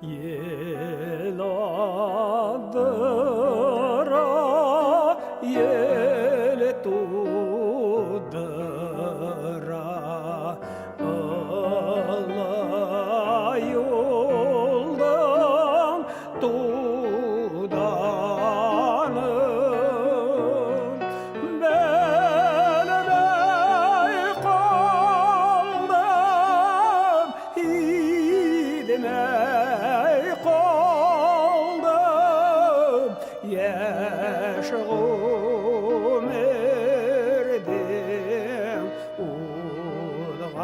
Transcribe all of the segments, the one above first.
Ел алдыра, ел тудыра, Ылай юлдың туҙанын белмәй ҡалдым, һиҙмәй ҡалдым, йәш ғүмерҙең уҙғанын.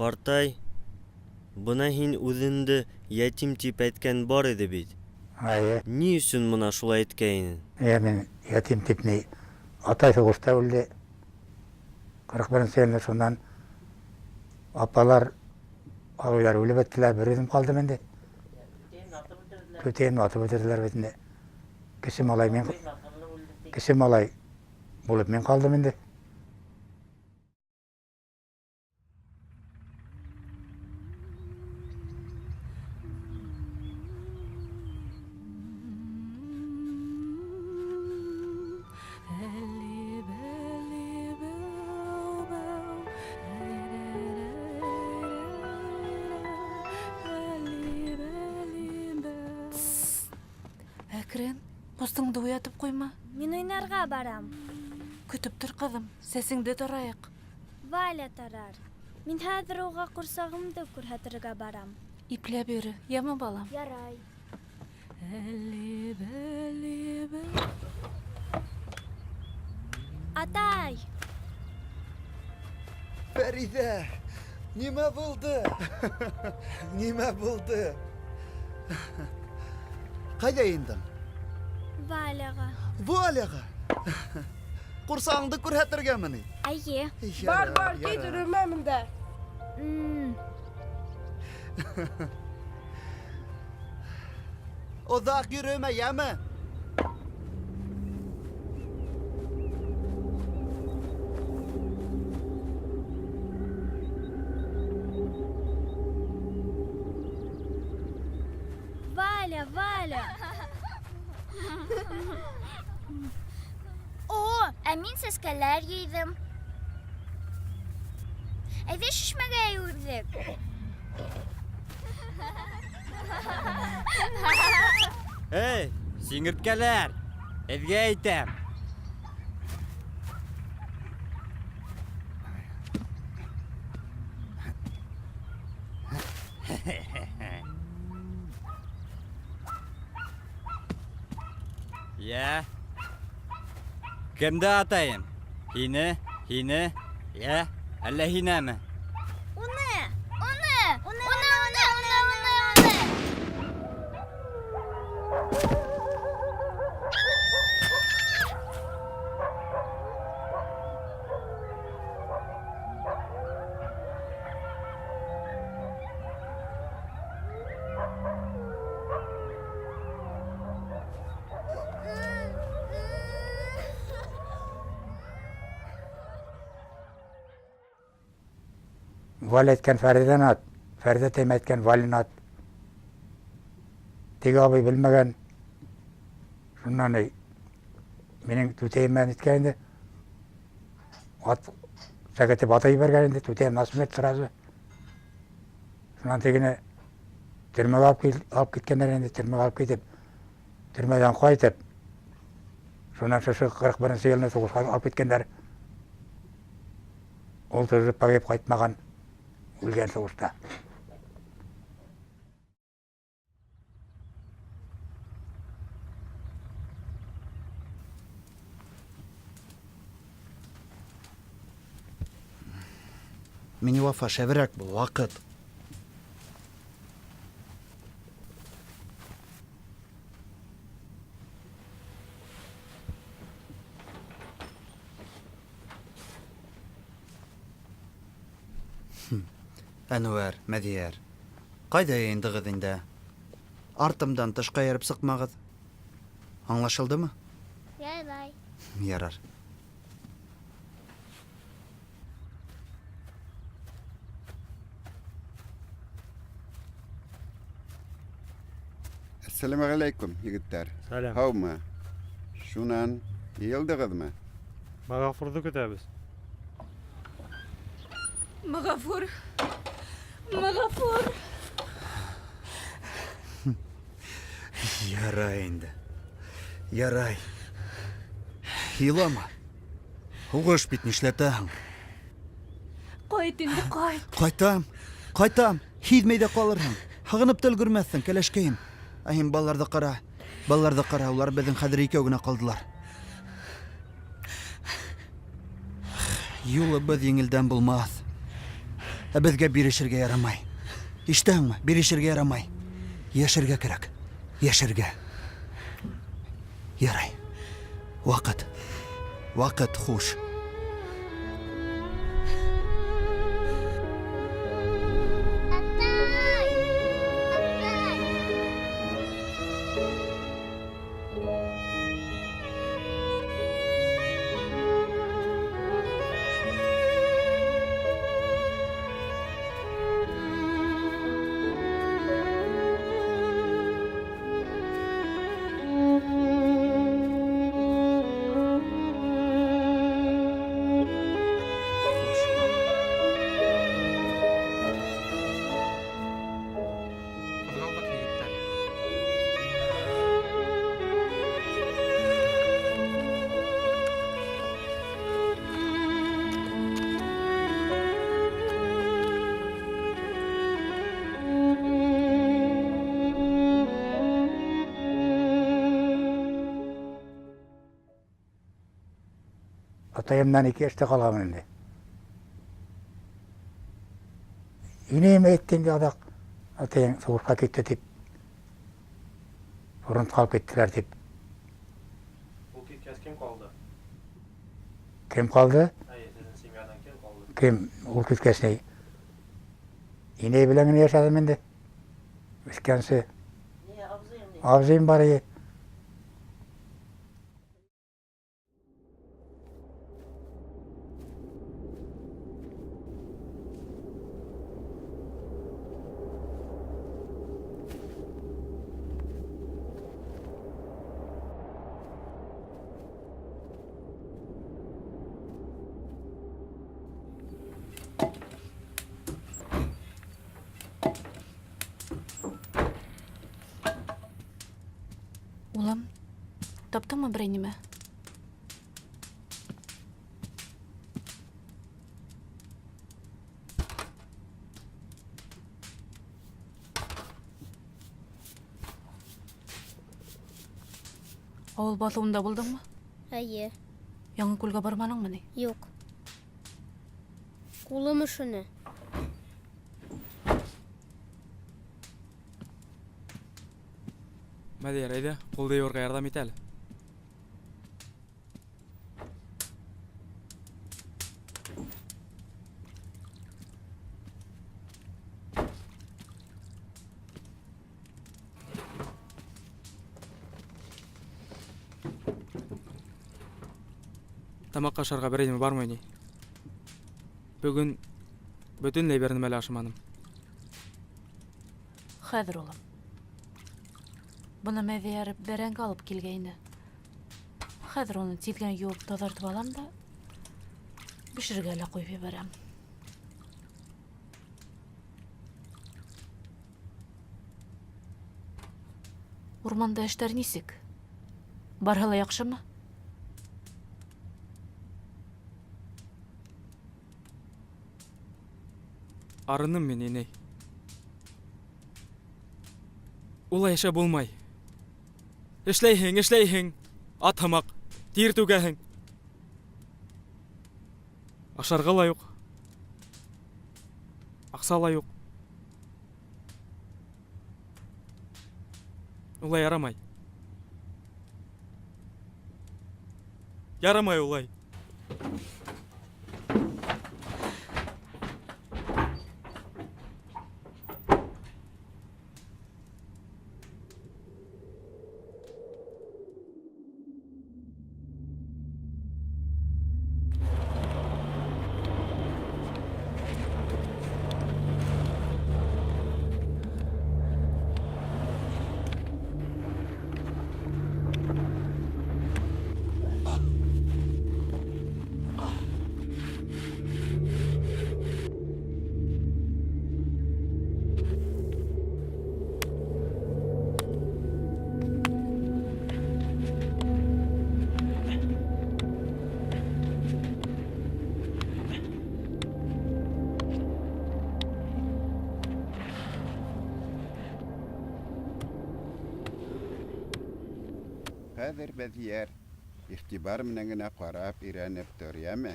Ҡартай, бына һин үҙеңде ятим тип әйткән бар иде бит. Әйе. Ни өсөн бына шулай әйткәйнең? Әйе, мин ятим тип ни. Атай һуғышта үлде. 41 елында шуннан апалар, абыйлар үлеп беттеләр, бер үҙем ҡалдым инде. Түтәйемде атып үлтерҙеләр бит инде. Кесе малай мин, кесе малай булып мин ҡалдым инде. Әкрен, ҡустыңды уятып ҡуйма. Мин уйнарға барам. Көтөп тор, ҡыҙым, сәсеңде тарайыҡ. Валя тарар. Мин хәҙер уға ҡурсағымды күрһәтергә барам. Ипләп йөрө, яме, балам? Ярай. Атай! Фәриҙә, нимә булды? Нимә булды? Ҡайҙа индең? Валяға. Валяға? Ҡурсағыңды күрһәтергәме ни? Әйе. Бар, бар, кит, өрмә монда. Оҙаҡ йөрөмә, йәме? Валя, Валя. О, ә мин сәскәләр йыйҙым. Әйҙә шишмәгә йүгерҙек. Эй, сиңерткәләр, һеҙгә әйтәм. Йә. Кемде атайым? Һине, һине, йә, әллә һинәме? Уны, уны, уны, уны, уны, уны, уны. Валя әйткән Фәридәне ат, Фәриҙә тәймә әйткән Валяны ат. Теге абый белмәгән. Шуннан эй, минең түтәйем менән әйткән инде. Ат сәкетеп ата ебәргән инде, түтәйем насмерть сразу. Шуннан тегене төрмәгә алып киткәннәр инде, төрмәгә алып китеп, төрмәдән ҡайтып, шуннан шушы ҡырҡ беренсе йылны һуғышҡа алып киткәндәр. Ул тоже погиб ҡайтмаған, үлгән һуғышта. Миневафа, шәберәк был, ваҡыт. Әнүәр, Мәҙиәр. Ҡайҙа йыйындығыҙ инде? Артымдан тышҡа эйәреп сыҡмағыҙ. Аңлашылдымы? Ярай. Ярар. Әссәләмәғәләйкүм, егеттәр. Сәләм. Һаумы? Шунан йыйылдығыҙмы? Мәғәфурҙы көтәбеҙ. Мәғәфүр! Мәғәфүр! Ярай инде. Ярай. Илама. Һуғыш бит нишләтәһең? Ҡайт инде, ҡайт. Ҡайтам, ҡайтам. Һиҙмәй дә ҡалырһың. Һағынып та өлгөрмәҫһең, кәләшкәйем. Ә һин балаларҙы ҡара. Балаларҙы ҡара, улар беҙҙең хәҙер икәү генә ҡалдылар. Юлыбыҙ еңелдән булмаҫ. Ә беҙгә бирешергә ярамай. Ишетәһеңме? Бирешергә ярамай. Йәшәргә кәрәк. Йәшәргә. Ярай. Ваҡыт. Ваҡыт, хуш. Атай! Атай! Ҡуҙғалдыҡ, егеттәр. Атайымдан 2 йәштә ҡалғанмын инде. Инәйем әйтте инде аҙаҡ, атайың һуғышҡа китте тип. Фронтҡа алып киттеләр тип. Ул киткәс кем ҡалды? Кем ҡалды? Әйе, һеҙҙең семьядан кем ҡалды? Кем ул киткәс ни? Инәй белән генә йәшәнем инде. Үҫкәнсе. Абзыйым бар ине. Улым, таптыңмы берәй нимә? Ауыл баҫыуында булдыңмы? Эйе. Яңы күлгә барманыңмы ни? Юҡ. Ҡулым өшөнө. Мәҙиәр, әйҙә, ҡулды йыуырға ярҙам ит әле. Тамаҡ ашарға берәй нимә бармы ни? Бөгөн бөтөнләй бер нәмә лә ашаманым. Хәҙер, улым. Бына Мәҙиәр бәрәңге алып килгәйне. Хәҙер уны тиҙ генә йыуып таҙартып алам да бешерергә лә ҡуйып ебәрәм. Урманда эштәр нисек? Барыһы ла яҡшымы? Арыным мин, инәй. Улай йәшәп булмай. Эшләйһең, эшләйһең. Ат һымаҡ, тир түгәһең. Ашарға ла юҡ. Аҡса ла юҡ. Улай ярамай. Ярамай улай. Хәҙер, Бәҙиәр, иғтибар менән генә ҡарап, өйрәнеп тор, йәме?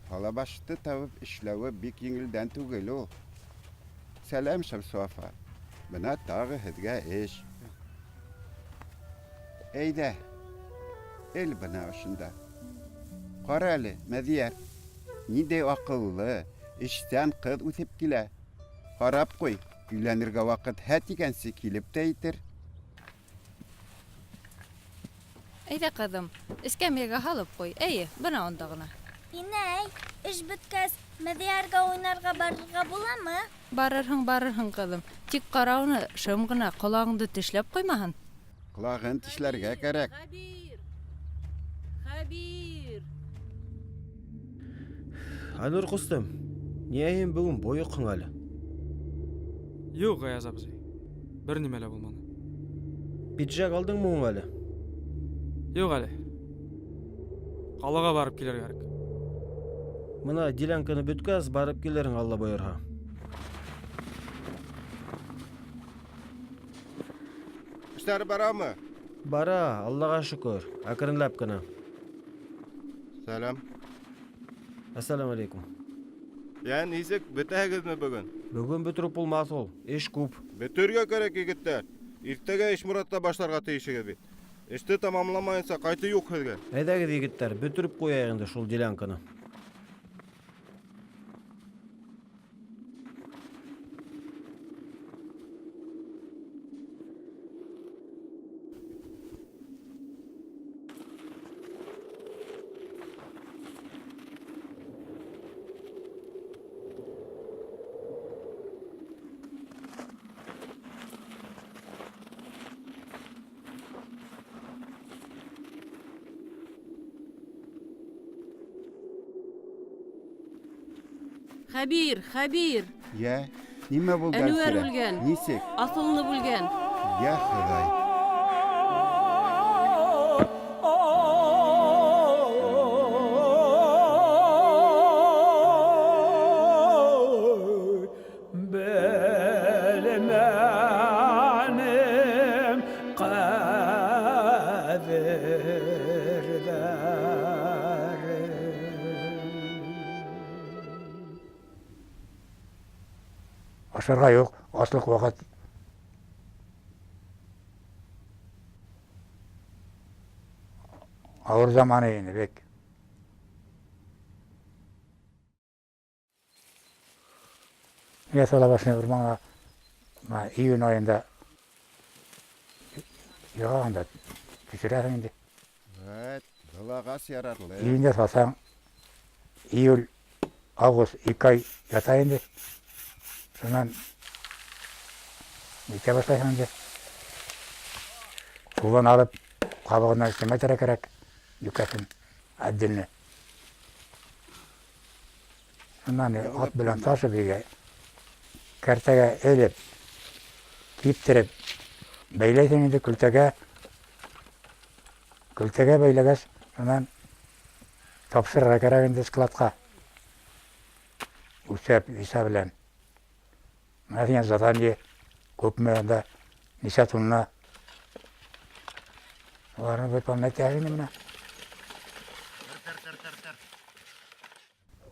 Һалабашты табып эшләүе бик еңелдән түгел ул. Сәләм, Шәмсуафа. Бына тағы һеҙгә эш. Әйҙә, эл бына ошонда. Ҡара әле, Мәҙиәр, ниндәй аҡыллы, эшсән ҡыҙ үҫеп килә. Ҡарап ҡуй, өйләнергә ваҡыт һә тигәнсе килеп тә етер. Әйҙә, ҡыҙым, эскәмйәгә һалып ҡуй. Эйе, бына унда ғына. Инәй, эш бөткәс, Мәҙиәргә уйнарға барырға буламы? Барырһың, барырһың, ҡыҙым. Тик ҡара уны, шым ғына ҡолағыңды тешләп ҡуймаһын. Ҡолағын тешләргә кәрәк. Хәбир! Хәбир! Айнур ҡустым, ниңә һин бөгөн бойоҡһоң әле? Юҡ, Гаяз абзый. Бер нимә лә булманы. Пиджак алдыңмы һуң әле? Юҡ әле. Ҡалаға барып килергә кәрәк. Бына делянканы бөткәс, барып килерһең, Алла бойорһа. Эштәр барамы? Бара, Аллаға шөкөр, әкренләп кенә. Сәләм. Әссәләмү алейкум. Йә, нисек, бөтәһегеҙме бөгөн? Бөгөн бөтөрөп булмаҫ ул, эш күп. Бөтөргә кәрәк, егеттәр. Иртәгә Ишморатта башларға тейешегеҙ бит. Эште тамамламайынса ҡайтыу юҡ һеҙгә. Әйҙәгеҙ, егеттәр, бөтөрөп ҡуяйыҡ инде шул делянканы. Хәбир, Хәбир! Йә, нимә булды, Әнүәр Әлфирә? үлгән. Нисек? Аҫылынып үлгән. Йә Хоҙай. Белмәнем ҡәҙерҙәрен. Ашарға юҡ, аслыҡ ваҡыт. Ауыр заманы инде бик. Миңә сала башлай урманға, бына июнь айында йығаһың да төшөрәһең инде. Вәт, был ағас ярарлы. Июндә салсаң, июль, август, ике ай ята инде. Шунан нитә башлайһың инде. Ҡулдан алып, ҡабығынан эшләмәй кәрәк, йүкәһен отдельно. Шунан ат белән ташып өйгә, кәртәгә элеп, киптереп, бәйләйһең инде көлтәгә. Көлтәгә бәйләгәс, шунан тапшырырға кәрәк инде складҡа. Үлсәп, иса белән. Менә дигән задание, күпме анда, нисә тонна. Уларны выполнять итәһең инде менә.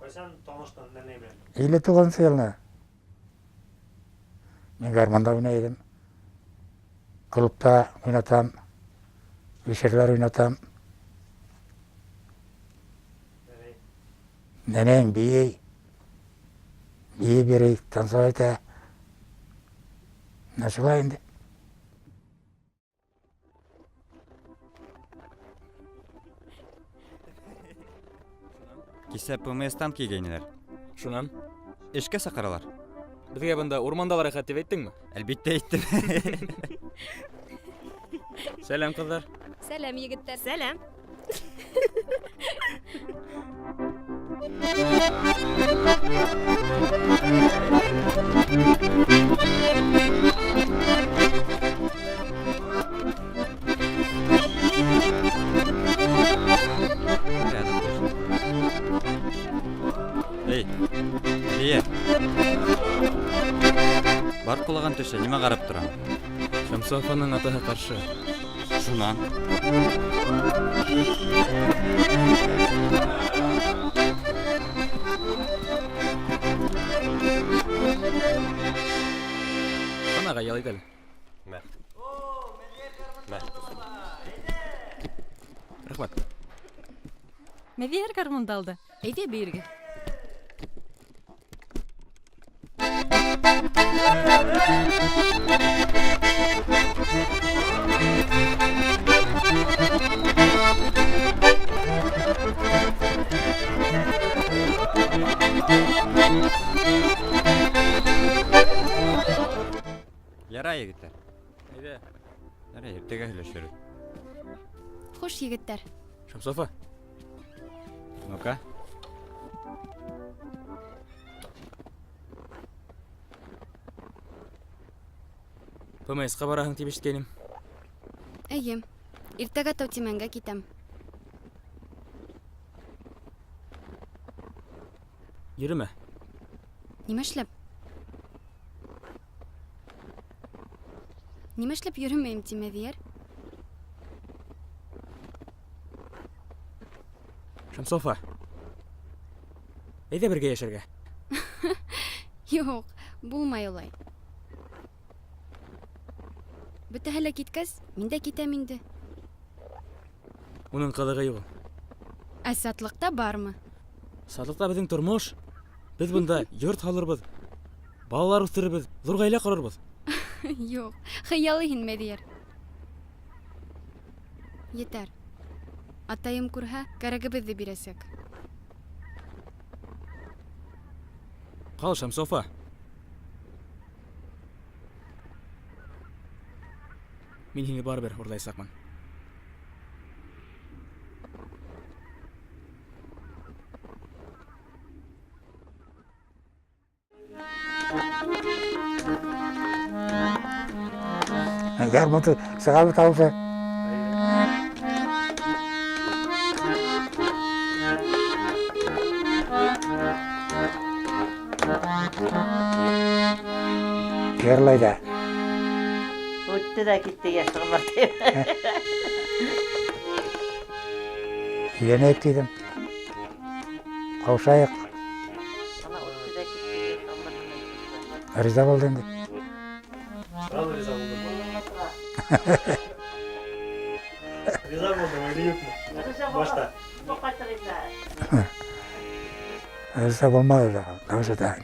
Ҡасан таныштың нәнәй менән? Илле туғыҙынсы йылны. Мин гармунда уйнай инем. Клубта уйнатам, вечерлар уйнатам. Нәнәйем бейей. Бейей берей, танцевать итә. Менә шулай инде. Кисә ПМС-тан килгәйнеләр. Шунан? Эшкә саҡыралар. Беҙгә бында урманда ла рәхәт тип әйттеңме? Әлбиттә әйттем. Сәләм, ҡыҙҙар. Сәләм, егеттәр. Сәләм. Эй, Әлиә. Бар ҡолаған төшә, нимә ҡарап тораһың? Шәмсуафаның атаһы ҡаршы. Шунан. Анаға ял ит әле. Мә. Мә. Рәхмәт. Мәҙиәр гармунды алды. Әйҙә бейергә. Ярай, егеттәр. Әйҙә. Ярай, иртәгә һөйләшербеҙ. Хуш, егеттәр. Шамсофа. Ну-ка. ПМС-ҡа бараһың тип ишеткәйнем. Эйе. Иртәгә Таутимәнгә китәм. Йөрөмә. Нимә эшләп? Нимә эшләп йөрөмәйем ти, Мәҙиәр? Шамсофа. Әйҙә бергә йәшәргә. Юҡ, булмай улай. Бөтәһе лә киткәс, мин дә китәм инде. Уның ҡыҙығы юҡ. Ә сатлыҡта бармы? Сатлыҡта беҙҙең тормош. Беҙ бында йорт һалырбыҙ, балалар үҫтерербеҙ, ҙур ғаилә ҡорорбоҙ. Юҡ, хыялый һин, Мәҙиәр. Етәр. Атайым күрһә, кәрәгебеҙҙе бирәсәк. Ҡал, Шамсофа. Мин һине барыбер урлаясаҡмын. Гармунды сығарып тауышы. Йырлай ҙа. Үтте лә китте йәш ғүмер тип. Өйләнәйек тинем. Ҡаушайыҡ. Ана үтте лә китте йәш ғүмер. Риза булды инде. Сразу риза булдыңмы? Риза булдың или юҡмы? Башта. Риза булманы ла, тауыш итәһең.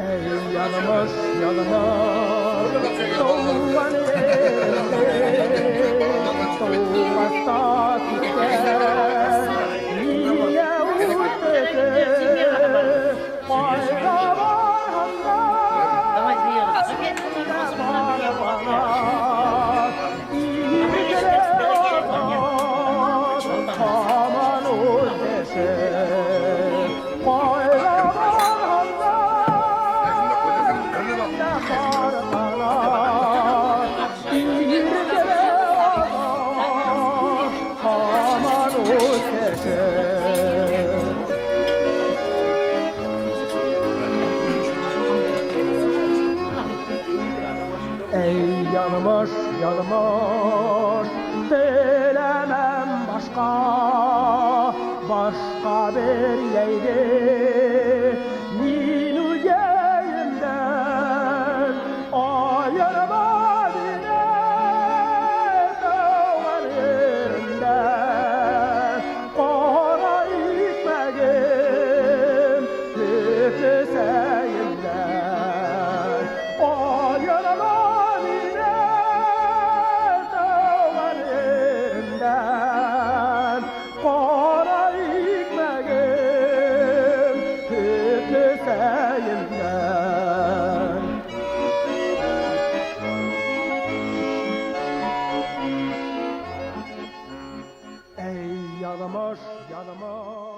Ey yanmış yanmış doğan elde doğmazsa gider niye ötede fayda var handa aman ötesi fayda var handa aman ötesi. Ey yanmış yanmış dilemem başka başka bir yerde Min üyeyimden ayırma beni doğan yerimden Qara ekmegim tütüseyimden ayırma beni doğan yerimden Qara ekmegim tütüseyimden. Ey yanmış yanmış.